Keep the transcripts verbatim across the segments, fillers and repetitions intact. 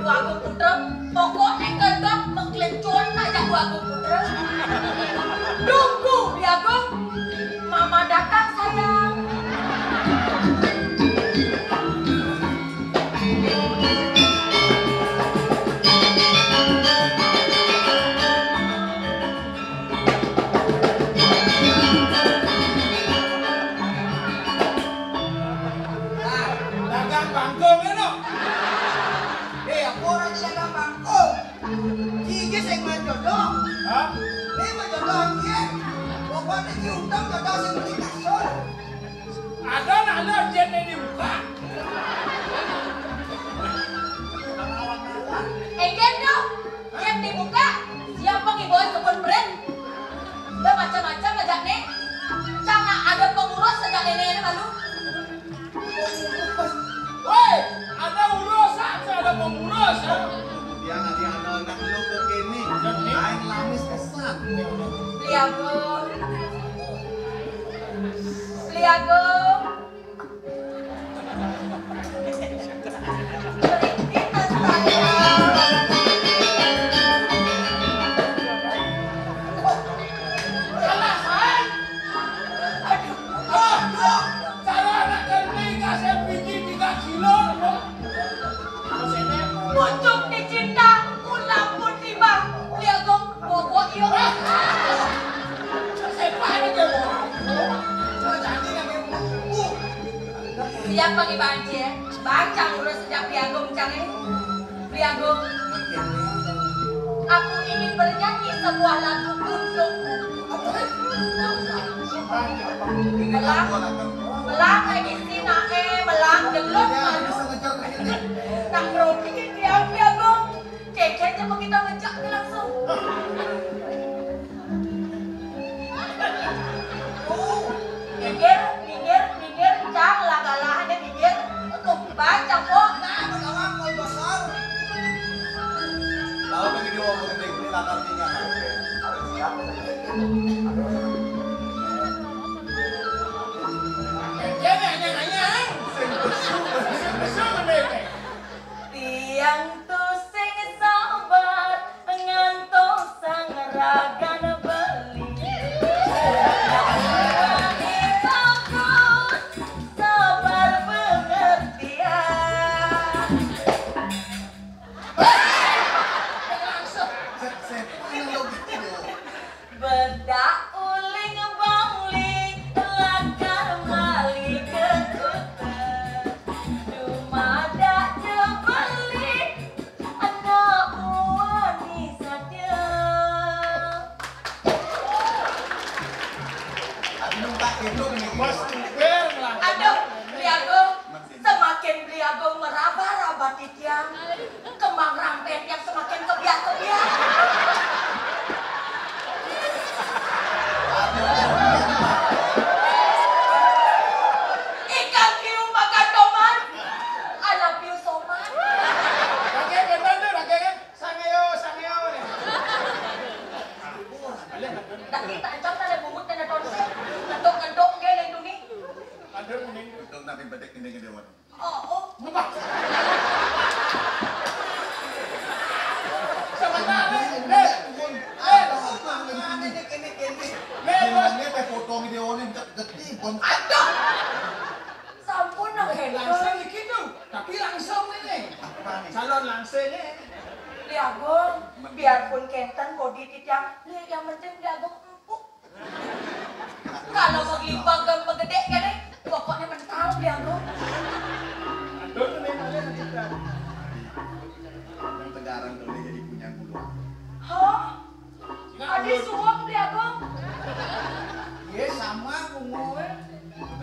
Agung Putra, pokoknya kentut mengkelencur nak jago Agung Putra. Tunggu, Beli Agung. Mama datang, sayang. Dagang bangkung ya, no? Eh, apa orang dagang bangkung? Iki sing main jodoh. Hah? Ini main jodoh iki. Pokoknya iki untung jodoh sing beli kasur. Ada nak ada jen ini buka. Enggak dong. Jen dibuka. Siapa ki bos kebun pret? Udah macam-macam aja nih. Cang nak ada pengurus aja nenek ini malu. Woi, ada urusan, saya ada pengurus ya. Dia nggak dia ada anak lu ke kini. Naik lamis kesan. Beli Agung. Beli Agung. Beri kita sayang. Alah, hai. Aduh, aduh, cara anak kami kasih biji tiga kilo, loh. Pucuk dicinta, ulam pun tiba. Beli Agung, bobot yuk. Sepan aja, loh. Mau jadi yang ibu. Siap pagi banci ya. Baca urus sejak Beli Agung cang ini. Beli Agung, aku ingin bernyanyi sebuah lagu untukmu. Belang, belang lagi sini, eh, belang gelut malu. Nak merokin dia, Beli Agung. Cecet apa kita ngejak ni langsung. Minggir, minggir, minggir, cang lah galah ada minggir. Tuh, baca kok. Nah, berkawan kau besar. Kalau bagi dia orang penting ini lakar tinggal. Ada siapa yang penting? Ada orang. Dia nanya-nanya. Sing besuk, sing besuk, sing besuk. Tiang tusing sabar ngantos sang ragan beli. Tiang bagus sabar pengertian. Langsung. Setan lo gitu. Bedak uling bangli lakar mali ke kota. Dumadak jebeli anak uani saja. Aduh, tak gitu nih. Bos Uber lah. Aduh, Beli Agung. Semakin Beli Agung meraba-raba titiang, kembang rampet yang semakin kebiak-kebiak. Ikan hiu makan tomat, ala piu somat. Lagi, lagi, lagi, lagi. Sangeo, sangeo, nih. Tapi tak encang, tak ada bungut, tak ada tonsel. Ngentuk-ngentuk, dia lindungi. Aduh, ini. Untung tapi bedek ini gede banget. Oh, oh. Sebentar, nih. Nih. Eh, ini, ini, ini. Nih, bos. Ini teh potong dia, ini gede, gede, bos. Aduh. Sampun, nah, langsung gitu. Tapi langsung ini. Apa nih? Calon langsung ini. Beli Agung, biarpun kenten kodi titiang, nih, yang penting Beli Agung empuk. Kalau mau gelimbang ke begedek kan, eh, pokoknya mental Beli Agung. Aduh, ini mana kita? Yang tegarang tuh dia jadi punya gulu. Hah? Ada suang Beli Agung. Iya, sama aku mau.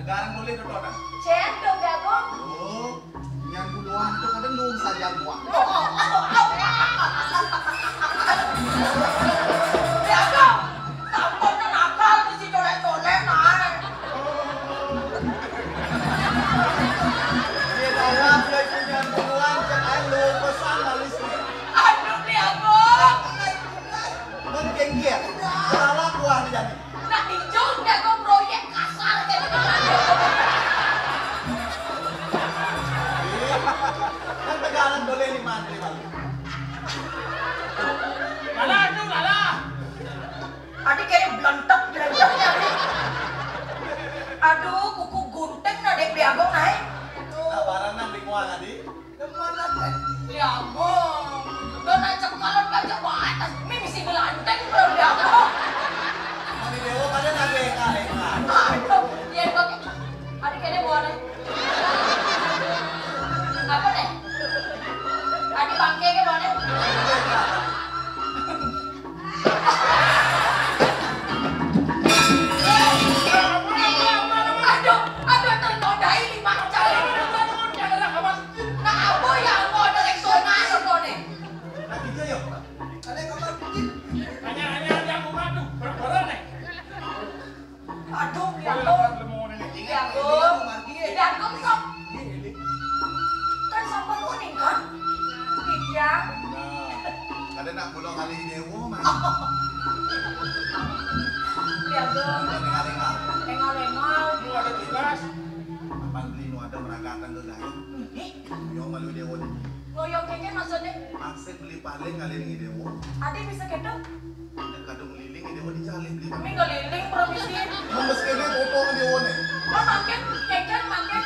Tegarang tuh dia tuh, Dona. Cendol Beli Agung. Oh. Yang puluhan itu kadang lu saja gua. Ya, Kang. Sampun nakal mesti colek-colek, nah. Dia dalam dia punya puluhan, cek aja lu pesan lah listrik. Aduh, ya, Kang. Mengkengkir. Salah kuah nih jadi. Nak dijog jago proyek kasar kayak gitu. Ada nak pulang kali ini, oh, Mas. Iya, tuh. Ada kali, Mas. Engal-engal. Lu ada tugas. Apaan beli nu ada meragakan tuh, Dai? Ini? Ngoyong malu dewo di. Ngoyong keke maksudnya? Maksud beli paling kali ini dewo. Ade bisa gitu? Ada kadung liling ini dewo dicalih beli. Kami ngeliling permisi. Membes kene foto dewo nih. Oh, makin, keke makin.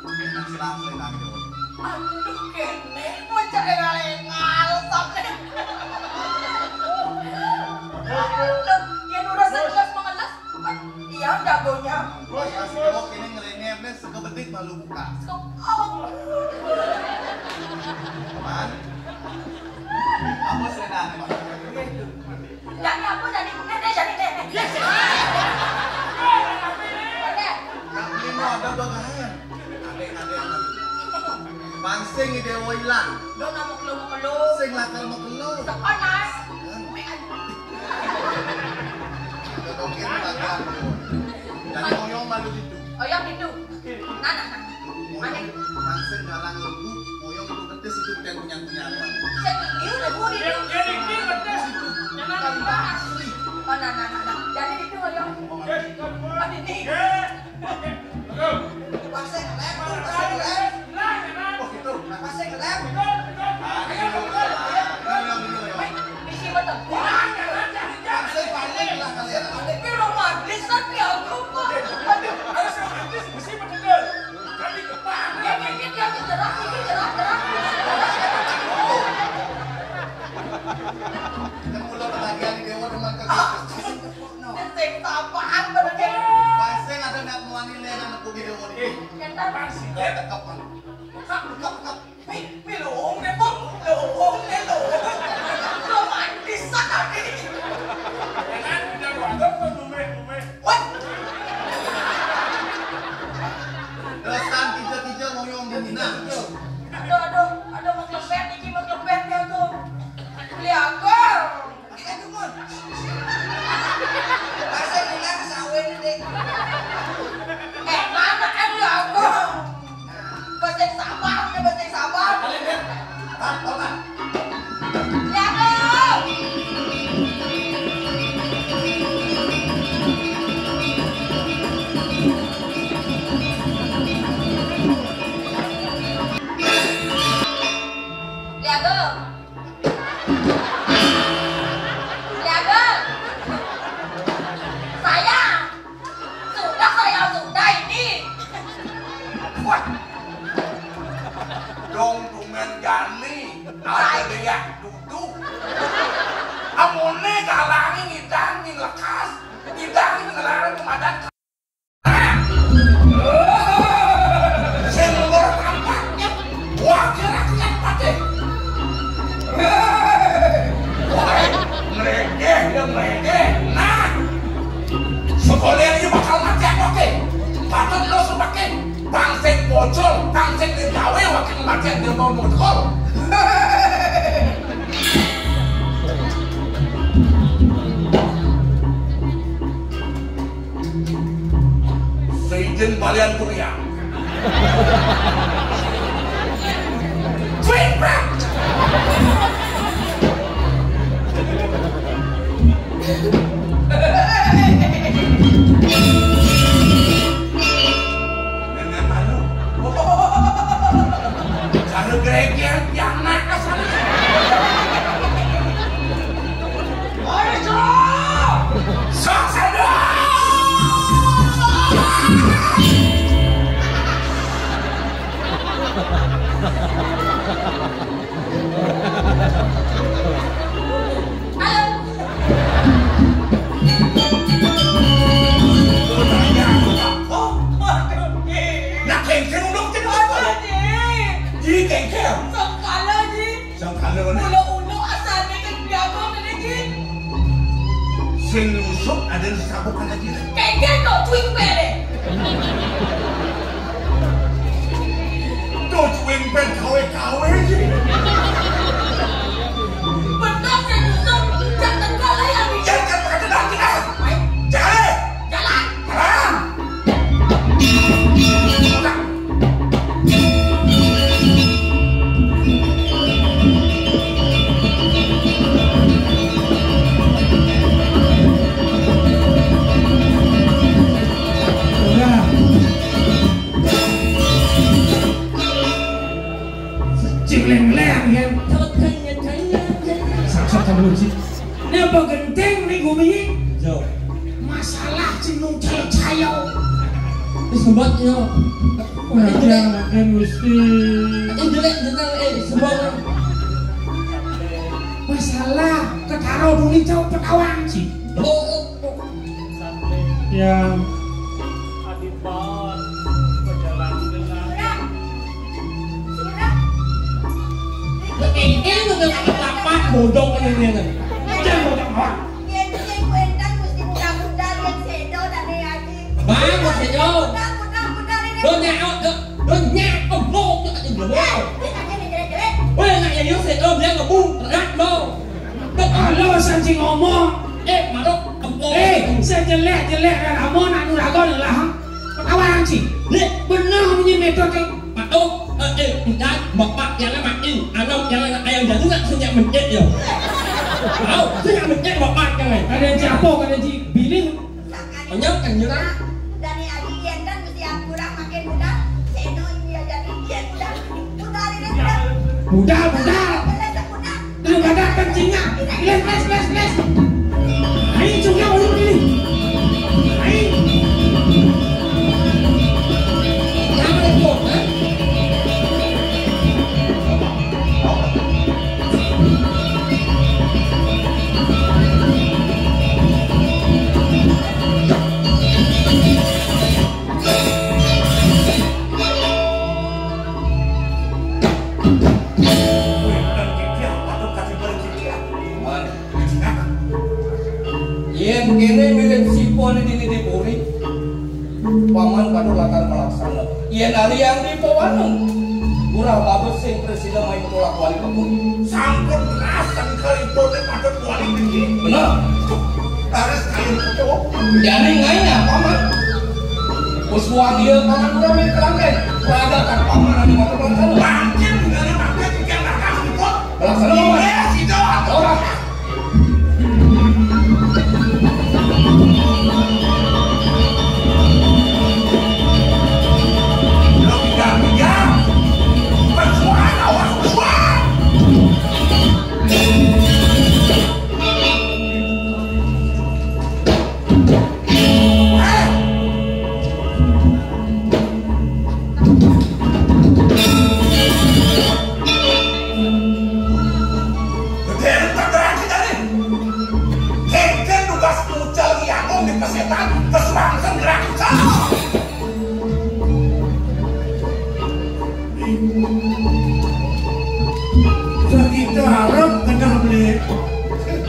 Silang, silang, dewo. Aduh, kene, bocah engal-engal, sampe. Aduh, yen ora segelas mengelas, kan iya jagonya. Bos, kasih dewo kene ngelenyep nih, sekebedik malu buka. Sek-, oh. Man. Apa sedang, Pak? Jadi apa jadi? Nih, nih, jadi, nih, nih. Oke. Kami mau ada bagahan. Adek, adek, adek. Mansing ide ilang. Lo nama kelo-kelo. Sing lakar mekelo. Sekolah. Kan? Wih, aduh. Kita tokin tangan. Jadi ngoyong malu gitu. Oh, yang itu. Nah, nah, nah. Ngoyong mansing galang lembu, ngoyong itu pedes itu dan punya-punya apa. Sing ini udah gua di. Yang jadi ini pedes itu. Yang nanti bahas. Oh, nah, nah, nah, nah. Jadi itu ngoyong. Oke, kedua. Oh, ini. Oke. Oke. Pasang lem, pasang lem. Oh, gitu. Pasang lem. Betul, betul. Ah, iya, iya, iya. Ngoyong, ngoyong. Wih, isi betul. Wah, jangan, jangan, jangan. Pasang paling lah kalian. Tapi romantis kan ya, aku, Pak. Aduh, harus romantis, mesti betul. Tapi depan. Ya, dikit, ya, gerak, dikit, gerak, gerak. Yang udah bahagia di dewa teman ke. Sing tapaan bener. Pasang ada nak muani lena nak kubi dewa. Eh, kentar. Pasang. Tekep, man. Tekep, tekep. Pi, pi luung deh, Pok. Luung deh, luung. Romantis sekali. Jangan, jangan, jangan, jangan, jangan. Wah. Dosan kija-kija ngoyong di mina. Aduh, aduh, aduh, mau klepet, iki mau klepet ya tuh. Beli aku. Pakai tuh, Mon. Masa hilang sawen ini. Eh, mana kan lu aku? Bahasa sabar, ya, bahasa sabar. Kalian lihat. Hah, Bapak? Lihat tuh. Lihat tuh. Jago. Saya. Sudah, saya sudah ini. Wah. Dong dumen jani. Ada dia duduk. Amone kalangi ngidang lekas. Ngidang ngelarang kemadan. Sing nomor tampaknya wakil rakyat pate. Wah, meledeh, ya meledeh. Nah, sekolah ini bakal mati apa ke? Patut lo sebagai bangsa bocor, bangsa gawe wakil mati yang dia mau betul. Seizin balian kuliah. Swing back. Dengan malu. Cara gereja yang nak asal. Nak kengkeng dong, cek apa? Ji, kengkeng. Sengkala, Ji. Sengkala mana? Ulo-ulo asane kan biago ngene iki. Sing nyusup ada sabukan lagi. Kengkeng kok twing pele. Tuh twing pen kawe-kawe iki. Bener sing nyusup, jak tegal ya. Jangan kata nanti ah. Jalan. Jalan. Ah. Kamu sih. Ini apa genteng nih gumi? Yo. Masalah sing nung cayo-cayo. Wis ngebot yo. Raja makan mesti. Eh, jelek, jelek, eh, sebab. Masalah ketaro dulu jauh petawang sih. Oh, oh, oh. Ya. Ini udah papat bodong ini nih. Jangan bodong. Yen, yen kuentan mesti mudah-mudah yen sedo dan yen aji. Bang, sedo. Mudah, mudah, mudah ini. Lo nyaut, lo, lo nyaut, lo, lo, lo. Eh, ini tadi ini jelek-jelek. Weh, nak yang sedo dia ngebung, berat lo. Halo, sanci ngomong. Eh, maruk, empuk. Eh, sejelek-jelek kan kamu nak nuragon lah. Ketawa sih. Nih, bener punya metode. Maruk, eh, eh, enggak, bapak yang mati, anak yang ayam jatuh nak senyap mencet ya. Tahu, senyap mencet bapak yang lain. Ada yang siapa, ada yang bilin. Banyak kan nyerah. Dari adi yen dan mesti aku kurang makin muda. Seno ini aja nih, yen muda. Muda ini muda. Muda, muda. Muda, muda. Lu pada kencingnya. Les, les, les, les. Aing cungnya ulun ini. Aing. Kenapa repot, ha? Yen kene milih sipone dini dipuri, paman pada lakar malaksana. Yen ari yang dipawaneng, Gurah Babes sing presida main tolak wali kebun. Sampun keras tengkal itu teh patut wali tinggi. Bener. Taris kain itu. Jadi ngaina, paman. Uswang dia paman udah main kerangkai. Raga kan paman ada patut laksana. Bangkit dari makan tiga langkah ikut. Laksana, paman. Iya, situ. Orang. Gede, tak berani kita nih. Kengken tugas mucal lagi aku di pesetan, terus langsung gerak. Sakitu arep keneh beli.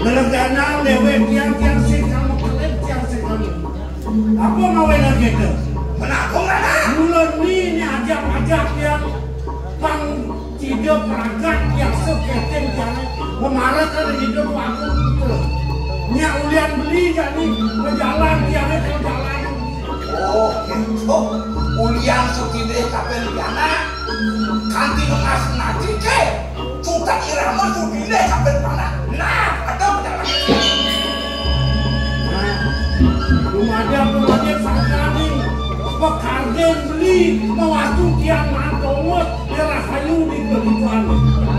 Belegana lewe tiang-tiang sing kamu kelip tiang sing kamu. Apa mawe lagi tu? Menakung mana? Mulon ni ni ajak-ajak tiang pang Tidak peragat yang seketin jane memarahkan hidup aku betul. Nyak ulian beli jadi berjalan tiada berjalan. Oh, gitu. Ulian sukide kapen liana, kanti emas nanti ke. Cutak irama sukide kapen mana? Nah, ada berjalan. Nah, lumayan, lumayan, sakali. Pekarden beli, mewatu tiang mantongot. Merah kayu di kebutuhan.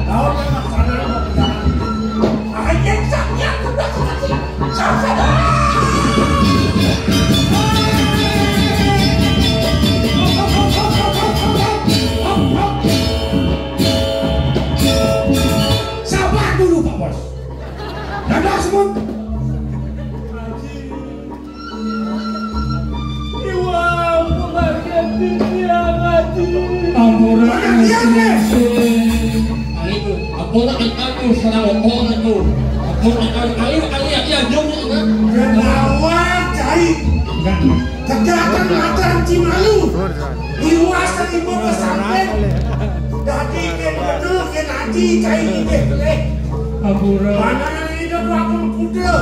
Lawan anak sana mau berjalan. Akhirnya saknya sudah selesai. Sampai. Sabar dulu, Pak Bos. Dadah semua. Iwang, kebagian titiang, Haji. Ampura, Haji. Ampura, Haji, serang orang itu. Ampura, Haji, Haji, Haji, Haji, Haji. Kenawa, cai. Enggak. Tegakkan mata, Haji, malu. Iwang, seribu kesampet. Dadi, ken betul, ken Haji, cai, ide, boleh. Ampura. Mana yang hidup, aku kuda.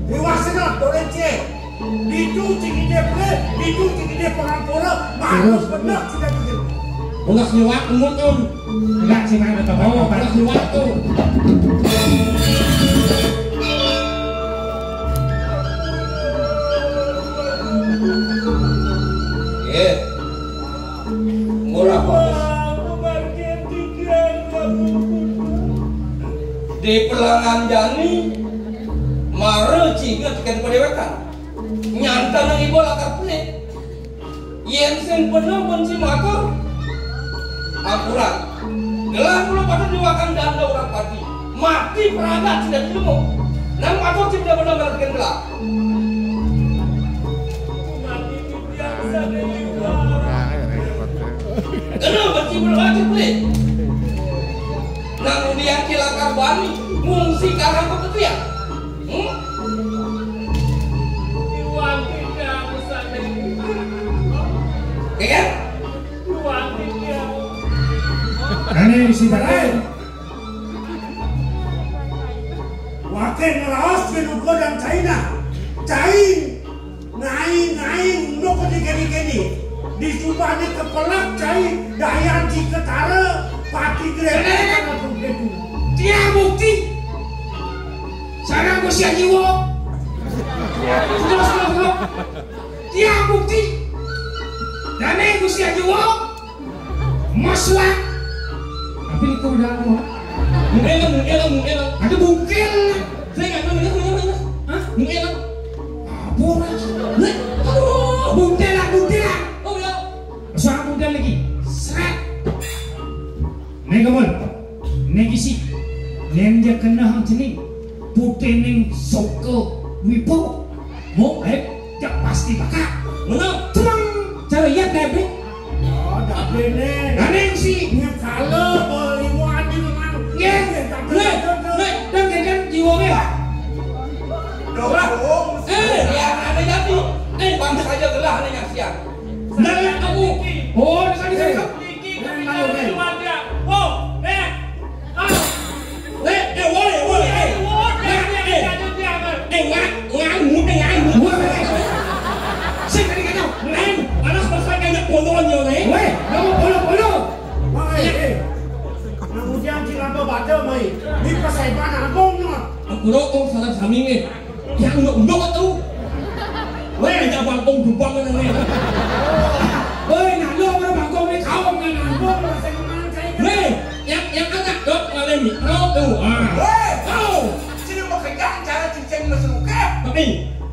Iwang, senang, boleh, cek. Ditu cing ide bele, ditu cing ide pengampura, bagus bener sudah bikin. Ulah liwat mutun. Enggak sih, mana tuh? Oh, ulah liwat tuh. Iya. Murah bagus. Di Langan jani mara cinga tekén padéwékan. Nyantenang iba lakar pelit. Yén sing beneh ben ci matur, ampuran. Gelah mula patut diwakang danda urang pati. Mati pragat sing dadi lemu. Nang matur sing beneh-beneh mara tekén gelah. Kenapa ci berwajib pelit? Nang udian ci lakar bani, ngungsi karang ka petian. Hmm? Iya kan? Ané si Darai. Waké ngraos pinuka dan caina. Cai ngai-ngai unduk di kéné-kéné. Disubané kepelak cai dayan ciketara pati gremeng. Tiang bukti. Sareng Gusti Aji Wong. Sudah, sudah, sudah. Tiang bukti. Dané Gusti Aji Wong. Mas lah. Tapi itu udah aku. Mungkin, mungkin, mungkin. Ada bungkil. Saya nggak tahu, nggak tahu, nggak tahu. Hah? Mungkin. Apa lah? Aduh, bungkil lah, bungkil lah. Oh, ya. Suara bungkil lagi. Seret. Né gambar. Né gisi. Yén ja kenehang cening. Putining soka wibawa. Mok, eh, ja pasti baka. Ngono, cemeng. Cara iya, Débé. Oh, Débé né. Ganéng sih. Nyekala, beliwaan di rumah. Nggih. Nggih, nggih, dan, dan, dan jiwanya. Dong, dong. Eh, ya, ada jadi. Eh, bangsa aja gelah nih, kasihan. Jangan kamu. Oh, bisa, bisa, bisa. Niki kami dari Wanda. Oh, eh. Ah. Eh, eh, woi, woi, eh. Eh, eh. Eh, ngan, ngan, mu, eh, ngan, mu. Sing tadi kata, ngan, panas pasal kaya polonya, eh. Weh, kamu polo-polo. Wah, eh, eh. Nang udian cilaka bada, mai. Di paseban agung, no. Aku rokok salah saminge. Yang unduk-unduk tu. Weh, aja bangkong dubang kan ni. Weh, nak lu apa bangkong ni kau kan bangkong masih kemana cai kan? Weh, yang, yang anak dok malam ni. Rok tu. Ah. Weh, kau. Sini mau kerja cara cincin masuk ke. Tapi.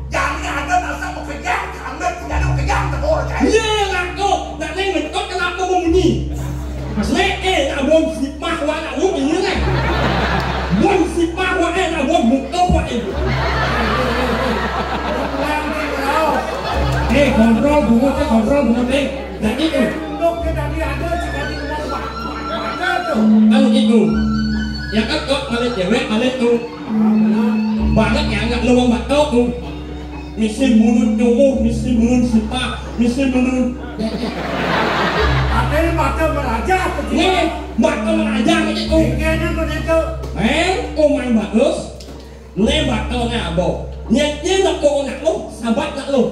Jangan ada nasa mau kerja, kami tidak ada kerja, tak boleh cai. Iya, nak tu. Nak ni ngetok kenapa membunyi? Mas, eh, eh, nak buang sipah wa nak lu ini kan? Buang sipah wa, eh, nak buang muka wa, eh. Eh, kontrol bungut, eh, kontrol bungut, eh. Jadi tu. Kan itu. Ya kan kok balik cewek, balik tu. Banget ya, nggak lu mau batok tu. Misi mulun nyuwuh, misi mulun sipah, misi mulun. Ada mata meraja tu. Nih, mata meraja ni tu. Kayaknya tu dia tu. Eh, oh main bagus. Nih, mata ni abang. Nyet, nyet nak kau nak lu, sabat nak lu.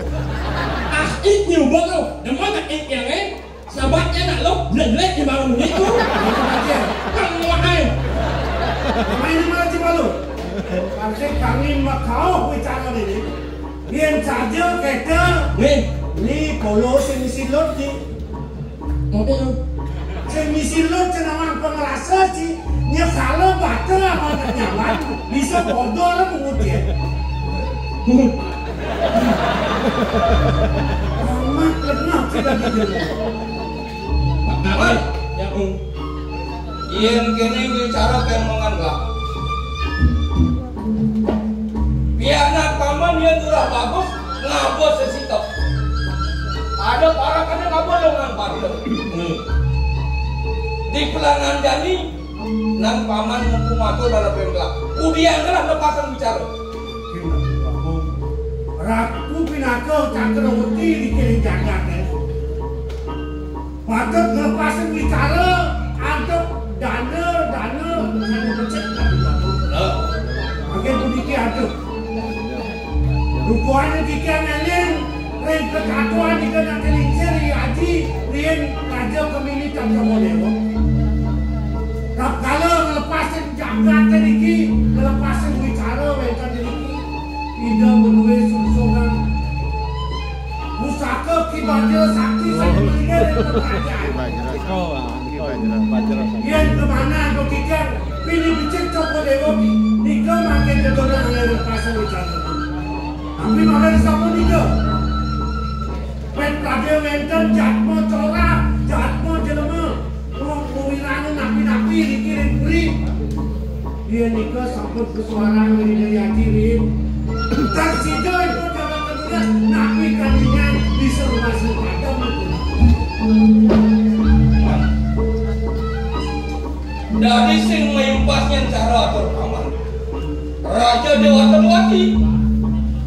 Ah, it ni ubah lu. Yang mana it yang, eh? Sabatnya nak lo, jelek-jelek di malam itu. Kan wahai. Main mana cuma lo? Pasti kami makau bicara ini. Biar saja kita. Nih. Ni polo sing misi lot ni. Mobil lo. Sing misi lot cenawang pengerasa ci. Nyesalo baca lah mana nyaman. Bisa bodoh lah pungut ya. Amat lenah kita gitu. Pak Kamal, ya, Ung. Yén kéné wicara kén mangan lah. Pianak paman yén ulah bagus, ngaba sesitep. Ada parakané ngaba lengan pada. Hmm. Di pelangan jani, Nang paman mumpung matur dalam pembelah. Udiang lah lepasang bicara. Ratu pinaka Cakrawati di kiri jagat, eh. Patut ngelepasin bicara antuk dana, dana, dana becik, dana. Nah. Makin puniki antuk. Rupane tiang eling ring kekatuan ika nang kelincir i aji riin raja kemini Cakrawala. Tatkala nglepasin jagate niki, nglepasin wicara wénten niki, Ida madué sungsungan pusaka Ki Bajra Sakti sing melingkar ring kerajaan. Ki Bajra Sakti. Ki Bajra, Bajra Sakti. Yén kamanah antuk tiang, pilih becik Cakrawala, Ora oleh lepasan wicara. Ampun oleh sapa nika? Wit pradé wénten jatma corah, jatma jelema. Wong kuwirane napi-napi niki ring puri. Yen nika sampun kesuarang ring Jayadi ring. Tan sida ipun jalan kemudian napi kandingan bisa rumah padam ipun. Dadi sing melimpah nyen cara atur paman. Raja Dewata Dewati.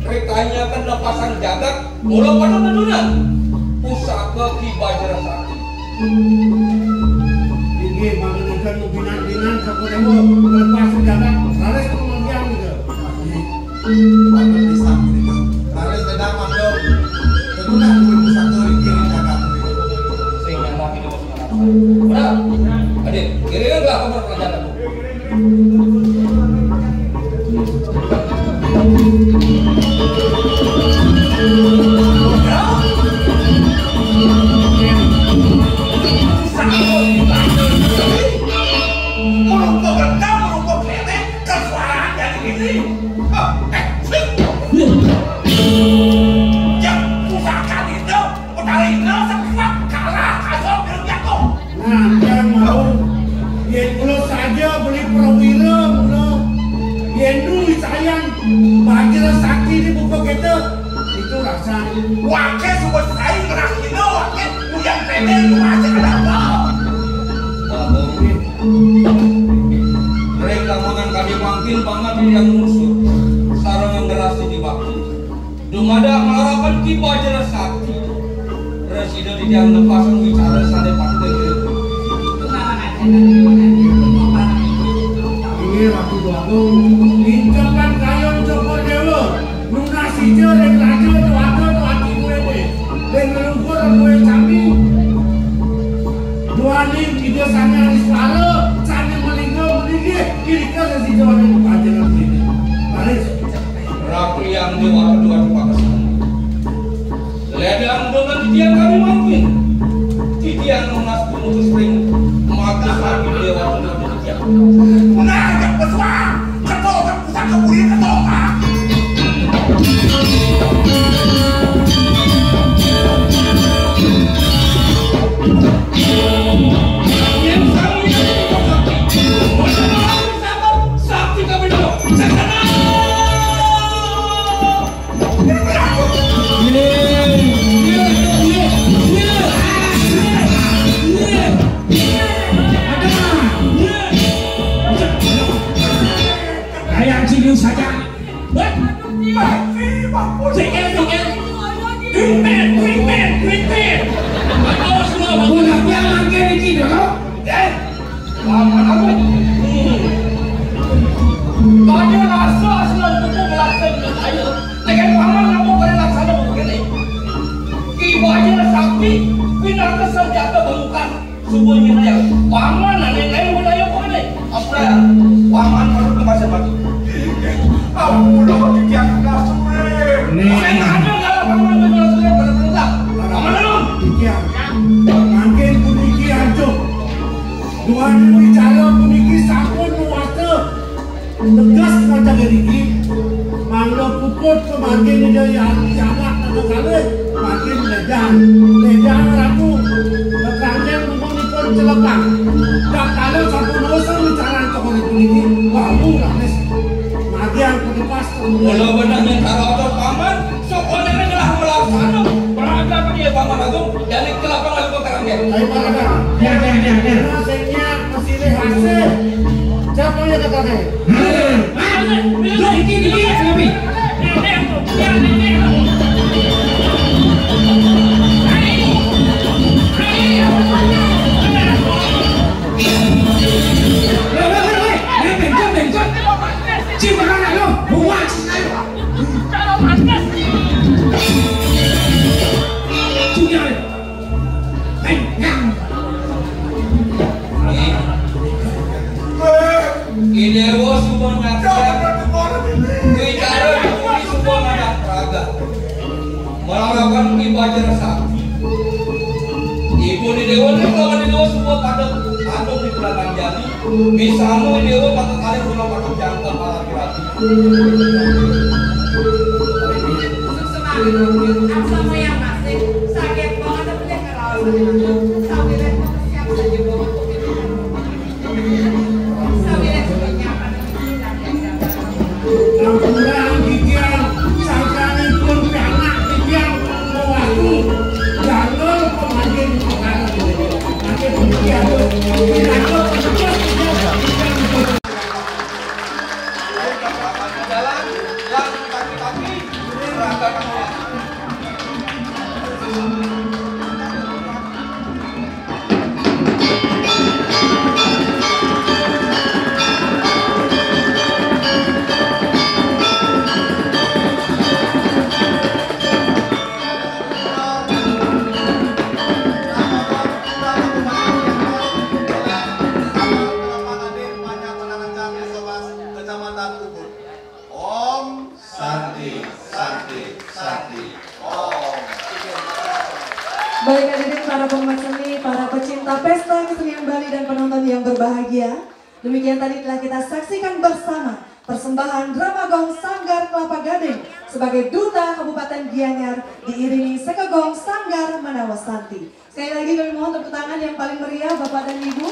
Rikanya kan lepasan jagat, mula pada tedunan. Pusaka Ki Bajra Sakti. Inggih, mangkin ugi binan-binan Cokor Dewa, lepas jagat, raris kemudian gitu. Patut pisan punika. Raris sedang mandor. Tedunan ipun pusaka ring jagat punika. Sing nyanak ini. Benar. Hadir. Kira-kira gelah nomor pelajaran. Merupuk gendam, merupuk leleh, kesuaraan dari ini. Hah, eh, sing. Yang pusaka itu, Betara Indra sekuat kalah kasar biru jatuh. Nah, yang mau, yen kula saja beli perwira, kula. Yen nu wisayan, Bajra Sakti di buka kita, itu rasa. Wakil suka saing ngerahina, wakil uyan pendek, itu masih ada apa? Ring lamongan kadi mangkin banget yang musuh, sareng ngerasi di bakti. Dumadak malarapan Ki Bajra Sakti. Presida titiang nepasang wicara sane patut dikira. Inggih, Ratu Agung, incepan kayon Cokor Dewa, nunas ija ring raja, tuada, tuati kuwene, ring leluhur kuwe sami. Duaning Ida Sang Hyang Iswara, sane malingga, melinggih, irika sesida ring panjenengan kuwene. Baris. Ratu Hyang Dewata Dewata Pakasana. Ledang dengan titiang kami mangkin. Titiang nunas pumutus ring magus lagi Dewata Dewata titiang. Nah, yang pesuang, ketok, pusaka kulit, ketok, ah. Yang sami yang sakti. Sakti kami dulu. Sakti. Ayam ciliu saja. Sing, sing. Green man, green man, green man. Awas lu. Udah, dia mangke iki, Dok. Eh, Paman aku. Tadi rasa asal buku ngelaksanakan ayo. Tekan Paman aku pada laksana begini. Ki Bajra Sakti, pinaka senjata pembuka. Subuh ini ayo. Paman ane lain budaya begini. Apa ya? Paman perlu ke masa batu. Aku udah pakai tiang kasur. Nih. Saya tak ada kalau Paman udah sudah pada perintah. Paman anu. Tiang. Mangkin puniki anjuk. Duaning wicara puniki sampun mawasta tegas kacang niki. Mangda puput kemangkin Ida Hyang Jagat Naga Kalih, mangkin ledang. Ledang Ratu. Kekanjen mungkunipun celepang. Dak kala sampun usung wicara cokor puniki, wau raris. Magian punika. Mula beneh nyen karaoto Paman, sapa dene ngelah melaksana. Perangkat dia Paman Agung, jane kelapa lalu kok kerangke. Ayo, Paman Agung. Ya, ya, ya, ya. Nah, sing nyak, mesilih hasil. Siapa yang kata, Kak? Hmm. Loh, iki, iki, iki, kenapa? Weh, weh, weh, weh. Weh, bengkot, bengkot. Cing, barang ayo. Buat. Cara pantes. Cing, ayo. Bengkang. Idewa suba ngaksep. Wicara suba ngadak raga. Malarapan Ki Bajra Sakti. Ibu di dewa ni lawan di dewa semua pada atur di belakang jani. Misalnya dewa maka kalian belum pada jangka para kira. Ampura titiang, sangkanipun pianak titiang mawatu damel pamanggih pekanan. Mangke puniki atur pinaka penerus titiang. Jalan yang kaki-kaki, rangka-rangka. Kecamatan Ubud. Om Santi, Santi, Santi. Om. Baik, hadirin para pengamat seni, para pecinta pesta kesenian Bali dan penonton yang berbahagia. Demikian tadi telah kita saksikan bersama persembahan Drama Gong Sanggar Kelapa Gading sebagai Duta Kabupaten Gianyar diiringi Sekagong Sanggar Manawa Santi. Sekali lagi kami mohon tepuk tangan yang paling meriah Bapak dan Ibu.